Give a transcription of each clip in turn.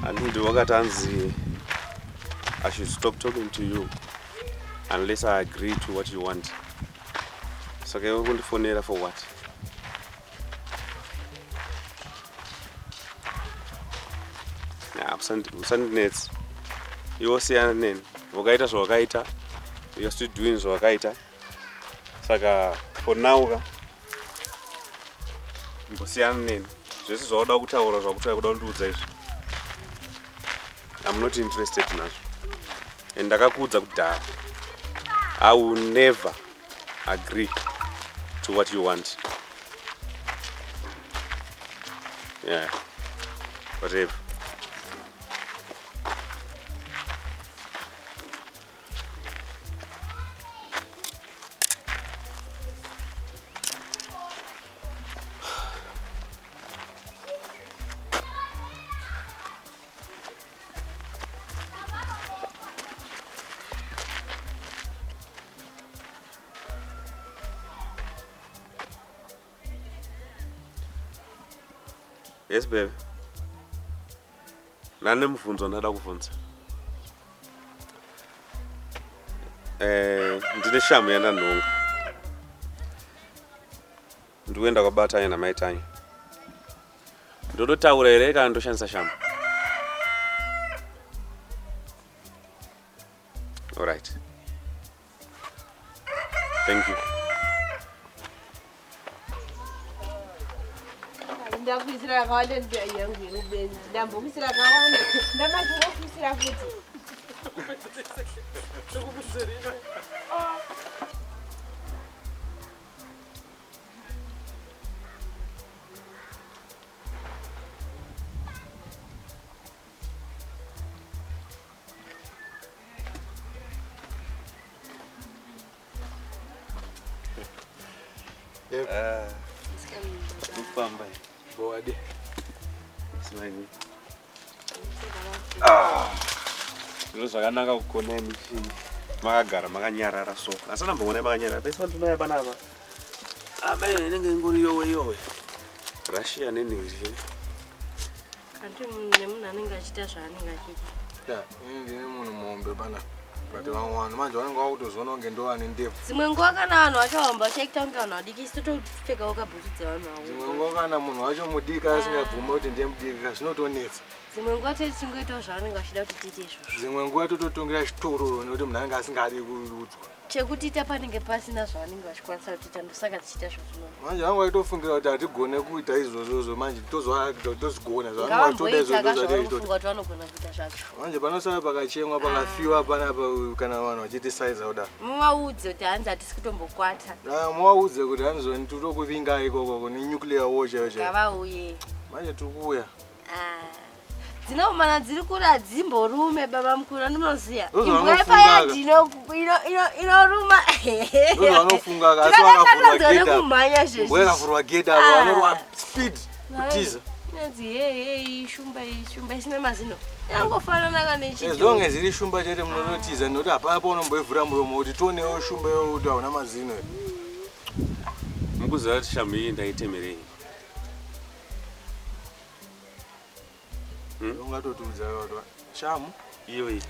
Handiti wakati hanzi I should stop talking to you unless I agree to what you want. Saka iwe kundifonera for what? Usandinetsi. Iwe siyana neni. Wakaita zvawakaita. You are still doing zvawakaita. Saka for now ka mbosiyana neni. Zvese zvauda kutaura zvakutouya kuda kundiudza izvi. I'm not interested nazvo. And ndakakuudza kudhara. I will never agree to what you want. Yeah. Whatever. Yes baby. Nane mubvunzo ndada kubvunza. Eh, ndine shamu yandanhonga. Ndikuenda kwaBatanya namai Tanya. Ndototaura here kana ndoshandisa shamu? All right. Thank you. Ndakuisira yakawanda yangu yemubenzi. Ndambokuisira yakawanda. Ndamazongokuisira futi. Kufamba. Boade. Simani. Ah. Zviro zvakanaka kukona michini. Makagara makanyarara so. Asi ndamboona makanyarara. Pese pandinouya panapa. Apa inenge ingori yowe yowe. Russia nenhiri. Anti nemunhu anenge achiita zvaanenge achiita. Ya, ini ndine munhu muhombe pana. But vamwe vanhu manje vanenge vakutozoona kunge ndovane ndebvu. Dzimwe nguva kana vanhu vacho vahombe vachaita kunge vanhu vadiki isu totopfekawo kabhutsu dzevanhu avo. Dzimwe nguva kana munhu wacho mudiki asingabvume kuti ndiye mudiki ka zvinotonetsa. Dzimwe nguva tete tichingoitawo zvavanenge vachida kuti tiite izvozvo. Dzimwe nguva tototongera chitororo nekuti munhu anenge asingadi kuudzwa. Chekutiita panenge pasina zvavanenge vachikwanisa kutiita ndosaka tichiita zvazvinoda. Manje vangu vaitofungira kuti hatigone kuita izvozvozvo manje tozogona zvavanenge vachitoda izvozvo ndozvatinoita. Kuti vanogona kuita zvacho. Manje panosara pakachemwa pakafiwa panapa kana vanhu vachiti saiza kuda. Muvaudze kuti hanzi hatisi kutombokwata. Ah, muvaudze kuti hanzi tinokuvingai ikoko ne nuclear war chaiyo chaiyo. Ngavauye. Manje tiri kuuya. Ah. Dzinomana dziri kure hadzimborume baba mukuru andinoziya. Imbwa yepayadhi inoruma. Ndozvavanofunga asi vakavhurwa gate. Kumhanya zvezvi. Imbwa yakavhurwa gate avo ah. vanorwa speed kutiza. Inonzi hey hey shumba iyi shumba isina mazino. Yangofanana kana ichi. As long as iri shumba chete munototiza nekuti hapana paunomboivhura muromo kuti tionewo shumba iyoyo kuti hauna mazino. Mukuziva kuti shamhu iyi ndaitemerei? Hmm? Ungatotiudza kuti shamu iyo iyi.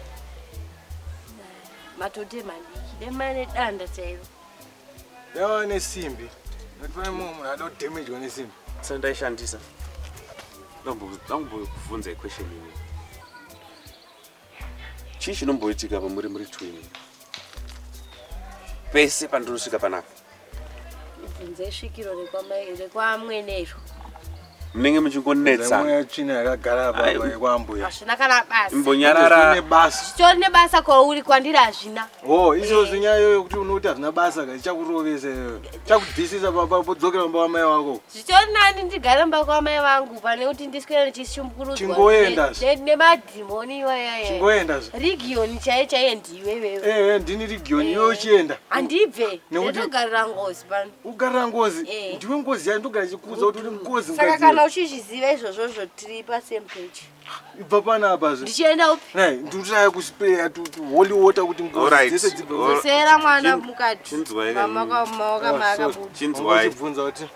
Matote madiki dema nedanda chairo. Yawa nesimbi. Nekuti pane mumwe munhu ada kudamejwa nesimbi. Saka ndaishandisa. Ndambokubvunza question iyi. Chii chinomboitika pamuri muri twin? Pese pandinosvika panapa. Bvunza isvikiro rekwamwene iro. Munenge muchingonetsa. Mweya tsvina yakagara apa yekwambuya. Hazvina kana basa. Imbonyarara. Basa. Zvitori nebasa kwauri kwandiri hazvina. Oh, izvozvo nyaya iyoyo yekuti unoti hazvina basa ka ichakurovesa iyoyo. Ichakubvisisa papa podzokera mumba wamai wako. Zvitori nani ndigare mumba kwamai vangu pane kuti ndiswere ndichishungurudzwa Chingoenda zve. nemadhimoni iwayaya. Chingoenda zve. Region chaiyo chaiyo ndiwe iwewe. Eh, eh, ndini region iwe uchienda. Handibve. Nekuti- Ndinogarira ngozi pano. Ugarira ngozi. Eh. Ndiwe ngozi yayo ndogara chikuudza kuti uri ngozi Saka mukadzi. kana uchizviziva izvozvozvo tiri pa same page. Ibva panapa zve. Ndichienda upi? Nei, ndikutraya kuspreya holy water kuti ngozi Alright. dzese dzibve. All- Sera mwana mukati. Chinzwai Mama ka- mama Ah, sorry. makabuda. Chinzwai. Uchibvunza kuti.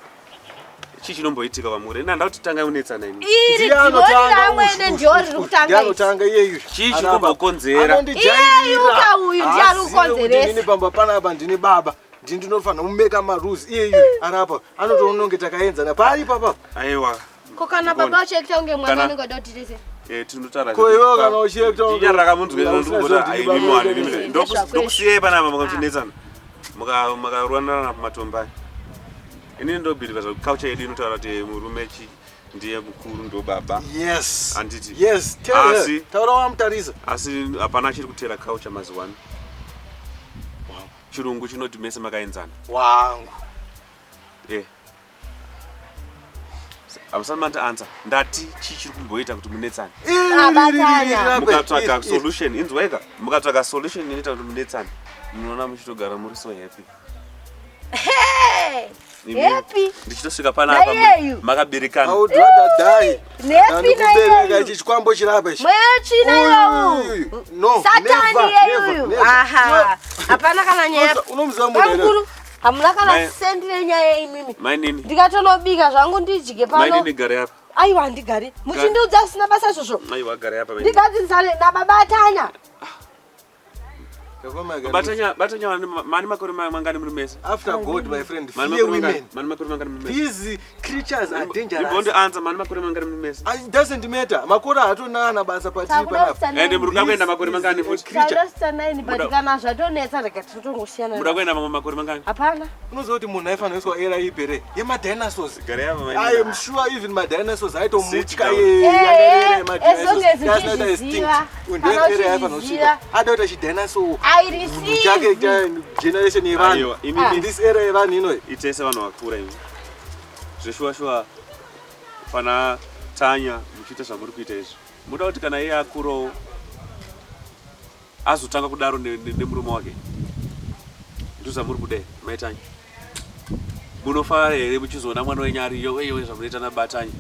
Chii chinomboitika kwamuri? Ini handida kuti tangai kunetsana ini. Iri Ndiye dhimoni anotanga, ramwene ush, ndiyo ush, riri ush, kutanga ndiye iri. anotanga iyeyu. Chii chiri kumbokonzera? Iyeyuka uyu ndiye ari kukonzeresa. Inini pamba panapa ndini baba. Ndini ndinofanira kumeka marules. Iyeyu arapa anotoona kunge takaenzana. Pari papa. Aiwa. Ko kana baba uchiekita kunge mwana Kana- anenge ada kuti tese. Eh, tinotaura. Ko iwewe kana uchiekita kunge- Chinyarara kamunzwe Usina ndikumbota kuti ayi baba mimi wani uite mimi. sei. Ndokusiyai panapa mukatinetsana. Muka mukarwanana pamatombo aya. Inini ndobhilivha zvakuti culture yedu inotaura kuti murume chi ndiye mukuru ndo baba. Yes. Handiti. Yes, tell her. Asi- Taura wamutarisa. Asi hapana chiri kutera culture mazuva ano. Chirungu chinoti mese makaenzana. Wangu. Eh. Hamusati mati answer. Ndati chii chiri kumboita kuti munetsane? Abatana. Mukatsvaga solution, inzwaika. Mukatsvaga solution inoita kuti munetsane. Munoona muchitogara muri so happy. Hey! Imi- Happy. Ndichitosvika panapa Naiyeyu. makaberekana. I would rather die. Nepi than kubereka naiyeyu. ichi chikwambo chirapa ichi. Mweya tsvina iwowu. Uyu, No, Satani never, yeyuyu. never, never. Aha. Hapana kana nyaya. Unomuziva munhu here? Bamukuru, hamuna kana Mai- sendi renyaya imimi. Mainini. Ndikatonobika zvangu ndidye pano. Mainini gare apa. Aiwa handigari. Muchindiudza zvisina basa izvozvo. Aiwa gare apa. mainini. Ndigadzirisane nababa Tanya. Batanya batanya mani makore mangani muri mese? After God, my friend, Mani fear makore mangani? women. Mani makore mangani muri mese? These creatures are dangerous. Ndibonde answer mani makore mangani muri mese? It doesn't matter. Makore hatonana basa patiri panapa. Ende muri kuda kuenda makore mangani futi? Creature. Takuda nine but Muda- kana zvatonetsa rega totongosiyana. Muda kuenda mamwe makore mangani? Hapana. Unoziva kuti munhu aifanira kuiswa era ipere yemadinosaurs. Gare apa I mainini. am sure even madinosaurs Sit aitomutya down. As long as uchizviziva, kana uchizviziva. adaita chidinosaur I receive. chake cha generation yevanhu Aiwa, imimi- In this era yevanhu inoyi Itese vanhu vakura imi. Zveshuwa shuwa pana Tanya muchiita zvamuri kuita izvi. Muda kuti kana iye akurawo azotanga kudaro nemurume wake. Ndozvamuri kuda here, mai Tanya? Munofara here muchizoona mwana wenyu ari yowe yowe zvamunoita naBaTanya?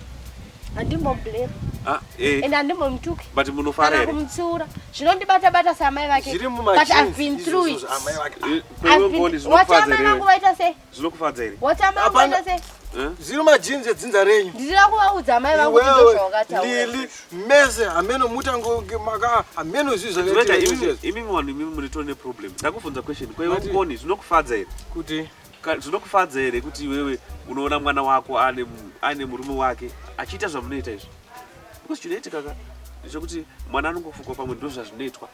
Handimbomublame. Ah, eh, And handimbomutuki. but munofara Kana here? kumutsiura. Zvinondibata bata samai vake. zviri But I've been through it. amai vake Eh, kwewe Ngoni Wati zvinokufadza amai here? vangu vaita sei? Zvinokufadza here? Wati amai vangu Hapana. vaita sei? Eh? zviri majinzi edzinza renyu Ndinoda kuvaudza amai vangu kuti iwewe ndozvawakataura. lili mese hameno mutango maka hameno zvi Zvinoita zvakaita imimi vanhu imimi munitori neproblem. Ndakubvunza question. Kwewe Mati- Ngoni zvinokufadza here? kuti Zvinokufadza here kuti iwewe unoona mwana wako ane murume wake achiita zvamunoita izvi? Because chinoitika ka ndechekuti mwana anongofungwa pamwe ndo zvazvinoitwa,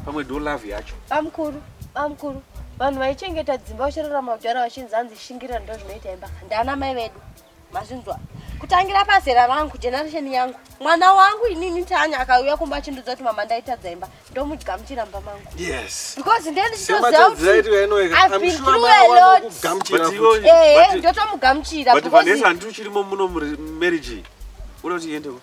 pamwe ndo love yacho. Bamukuru, bamukuru, vanhu vaichengeta dzimba vachirarama kudhara vachinzi hanzi shingira ndo zvinoita imba. Ndana mai vedu. Mazvinzwa. Kutangira pazera rangu, generation yangu. Mwana wangu inini Tanya akauya kumba achindiudza kuti mama ndaitadza imba, ndomugamuchira mumba mangu. yes Because ndiye ndichitoziva kuti sematadzira inoika I've been through a lot. kugamuchira But iwe- futi Eh, but- ndotomugamuchira But because Vanessa handiti uchirimo muno mumarriage. Unoda kuti iendeko?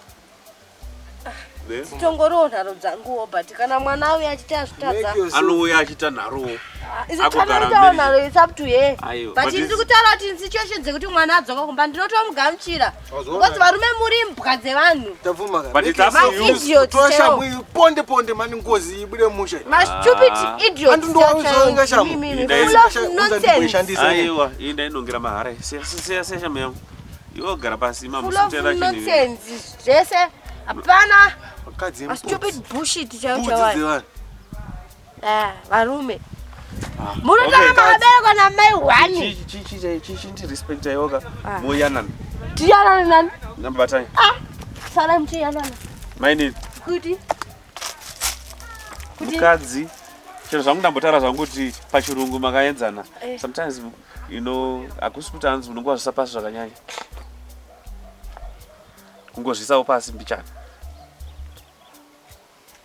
Ne? tongoriwo nharo dzanguwo but kana mwana auya achiti azvitadza Make yourself- Anouya achiita nharowo. Akugara isitanoitawo marriage. nharo it's up to her Aiwa, but but ndiri kutaura kuti situation dzekuti mwana adzoka kumba ndinotomugamuchira Wazoona. because varume muri imbwa dzevanhu Tabvuma ka. But it's up to you. Idiots Tosha chaiwo. mwi ponde ponde mani ngozi ibude musha. mastupid Ah. idiots Antu ndowauzoinga chaiwo, shamu. imimi, Inda full of nonsense Nonsense. Aiwa, iyi ndainongera mahara. Siya siya siya shamu yangu. Iwe gara pasi full of mamusitera chinhu. nonsense zvese hapana Vakadzi mastupid bullshit chaiwo mbudzi chawayo dzevanhu. Ah, varume munotanga Okay. makaberekwa namai one Chindirespecta iwoka. Ah. Moyanana. tiyanane nani Nambabatanya. ah sarai muchiyanana Mainini. kuti kuti Mukadzi. Chero zvangu ndambotaura zvangu kuti pachirungu makaenzana. Eh. Sometimes you know hakusi kuti hanzi unongozvisa pasi zvakanyanya. Kungozvisawo pasi mbichana.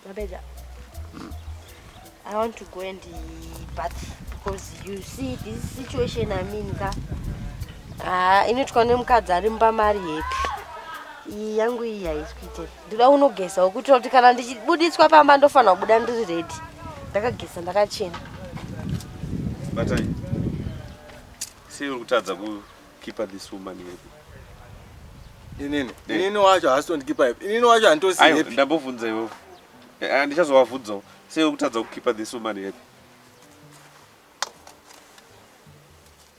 Mapedza. I want to go and bath because you see this situation I'm in ka. Ah, inoitwa nemukadzi ari mumba mari happy. Iyi yangu iyi haisi kuita. Ndoda unogezawo kuitira kuti kana ndichibuditswa pamba ndofanira kubuda ndiri ready. Ndakageza ndakachena. Batanyi. Sei uri kutadza kukeepa this woman happy? Inini. Inini wacho haasi happy. Inini wacho handitosi Aiwa, happy. ndambobvunza iwewe. Eh, ndichazovabvunzawo. Sei uri kutadza kukeepa this woman happy?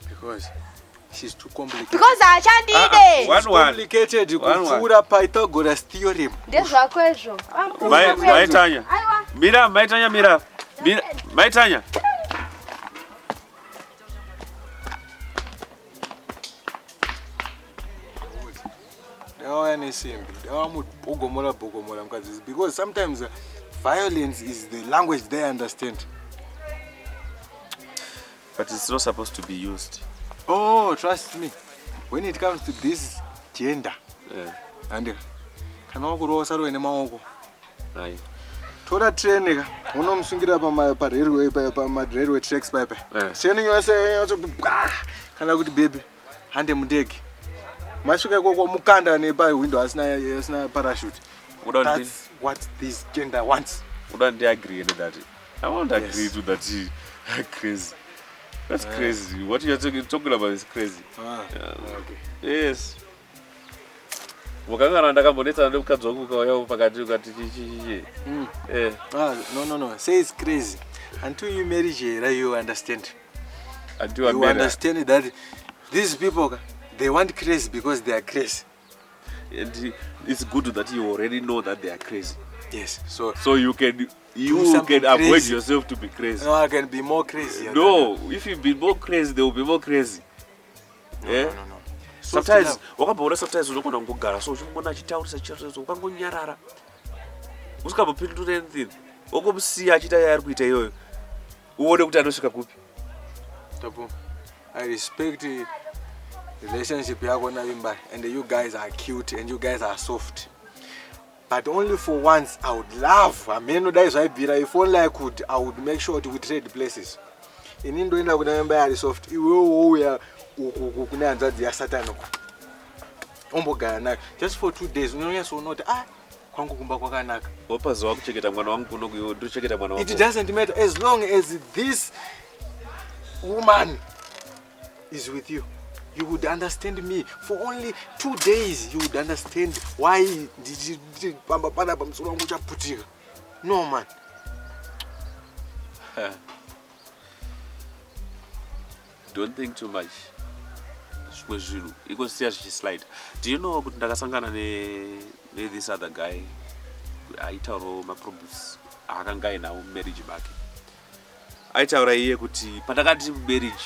Because She's too complicated. Because haachandide. Ah, ah, one, one. Complicated One, one. kupfuura Pythagoras theorem. Ndezvako izvo. Maitanya. Mira, Maitanya, mira. Mira, Maitanya. Ndakauya nesimbi, ndakavamubhogomora bhogomora mukadzi because sometimes violence is the language they understand. But it's not supposed to be used. Oh, trust me. When it comes to this gender, Yeah. and kana wakurova usarove nemaoko. Aye. Tora train ka, unomusungira pama pa railway pa pama railway tracks paipa. Eh. Train yose yose bwa kana kuti baby hande mundege. Masvika ikoko mukanda nepa window asina asina parachute. Uda That's what this gender wants. Uda ndi agree with that. I won't agree Yes. to that. Crazy. That's crazy. What you're talking about is crazy. Ah, okay. Yes. Wakangana ndakambonetsana nemukadzi wangu ukauya pakati ukati chichichichi. Eh. Ah, no, no, no. Say it's crazy. Until you marry Jera, you understand. Until You I'm married. understand that these people, they want crazy because they are crazy. And it's good that you already know that they are crazy. Yes. So, So you can you something can avoid crazy. yourself to be crazy. no, I can be more crazy. No, if you be more crazy, they will be more crazy. No, Eh? no, no, no. Soft Sometimes love. wakamboona sometimes unogona kungogara so uchimboona achitaurisa achitaurisa ukangonyarara usikambopindura anything wongomusiya achiita yaari kuita iyoyo uone kuti anosvika kupi. Tapu, I respect the relationship yako naVimbai and you guys are cute and you guys are soft. But only for once I would love, hameno dai zvaibvira, if only I could, I would make sure kuti we trade places. Ini ndoenda kuna Vimbai ari soft, iwewe wouya uku kune hanzvadzi yaSatan uku. Ombogara nayo just for 2 days unonyatsoona kuti ah kwangu kumba kwakanaka. Wapazuva kuchengeta mwana wangu kuno kuiwe ndochengeta mwana It wangu. doesn't matter as long as this woman is with you. You would understand me for only 2 days. You would understand why ndichipamba panapa musoro wangu uchaputika. No man. Don't think too much. Zvimwe zvinhu ikosiya zvichislide. Do you know kuti ndakasangana ne this other guy aitaurawo maproblems aakanga ainawo mumarriage make. Aitaura iye kuti pandakati mumarriage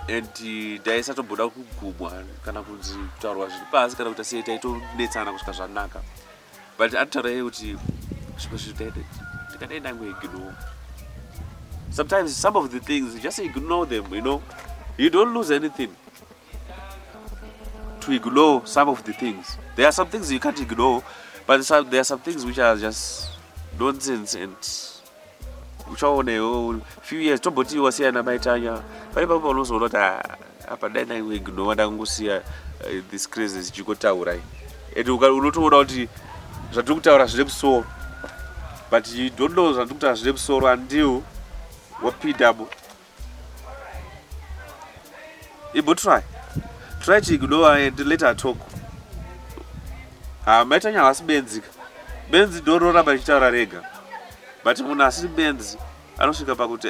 and ndaisatomboda kugumwa kana kunzi kutaurwa zviri pasi kana kuti sei taitonetsana kusvika zvanaka. But anotaura iye kuti zvimwe zvinhu ndikadai ndangoignore. Sometimes some of the things, just ignore them, you know. You don't lose anything to ignore some of the things. There are some things you can't ignore, but there are some things which are just nonsense and uchaonewo few years tomboti wasiyana maitanya pane papo paunozoona kuti apa dai ndaingoignore ndangosiya this crazy zichikotaura and unotoona kuti zvatiri kutaura zvine musoro, but you don't know zvandiri kutaura zvine musoro until wapindamo. Imbo try to ignore and let her talk. Maitanya havasi benzi, benzi ndororamba richitaura rega, but munhu asiri benzi anosvika pakuti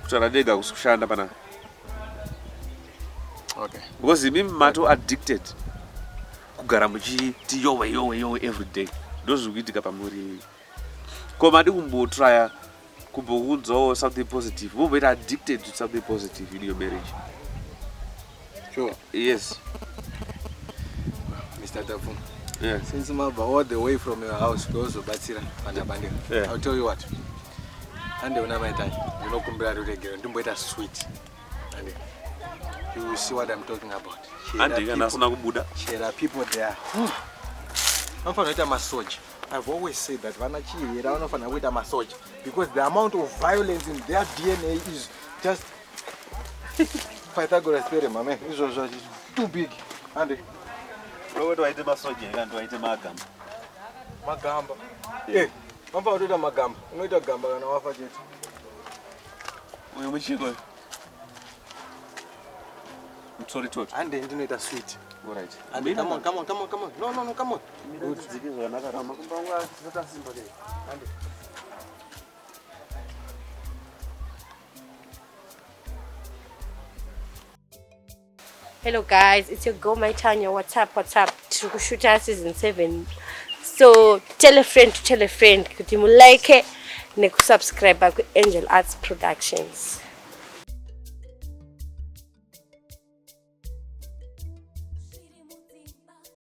kutaura ndega kusi kushanda panapa. Okay. Because imimi mato addicted kugara muchiti yowe yowe yowe every day, ndozviri kuitika pamuri. Ko madi kumbotrya kumbounzawo something positive, mumboita addicted to something positive in your marriage. Sure. Yes. Mr. Tafu. Yeah. Since mabva all the way from your house kuzobatsira pana bandika. Yeah. I'll tell you what. Handiona maitanya. Ndinokumbira ruregero ndimboita sweet. And you will see what I'm talking about. Handi kana asina kubuda. Chera people there. Vanofanira kuita masoja. I've always said that vana Chihera vanofanira kuita masoja because the amount of violence in their DNA is just Pythagoras theorem, amen. Izvozvo is too big. Handi. Unokuti waite masoja kana waite magamba. Magamba. Eh, vanofanira kutoita magamba. Unoita gamba kana wafa chete. Uyu muchiko. Mutsori toto. Handi ndinoita sweet. All right. Handi, come on, come on, come on, come on. No, no, no, come on. Good. Zvakanaka makumbo angu asati asimba kei. Handi. Hello guys, it's your girl Mai Tanya. What's up? What's up? Tiri kushuta season 7. So tell a friend to tell a friend kuti mulike nekusubscribe ku Angel Arts Productions.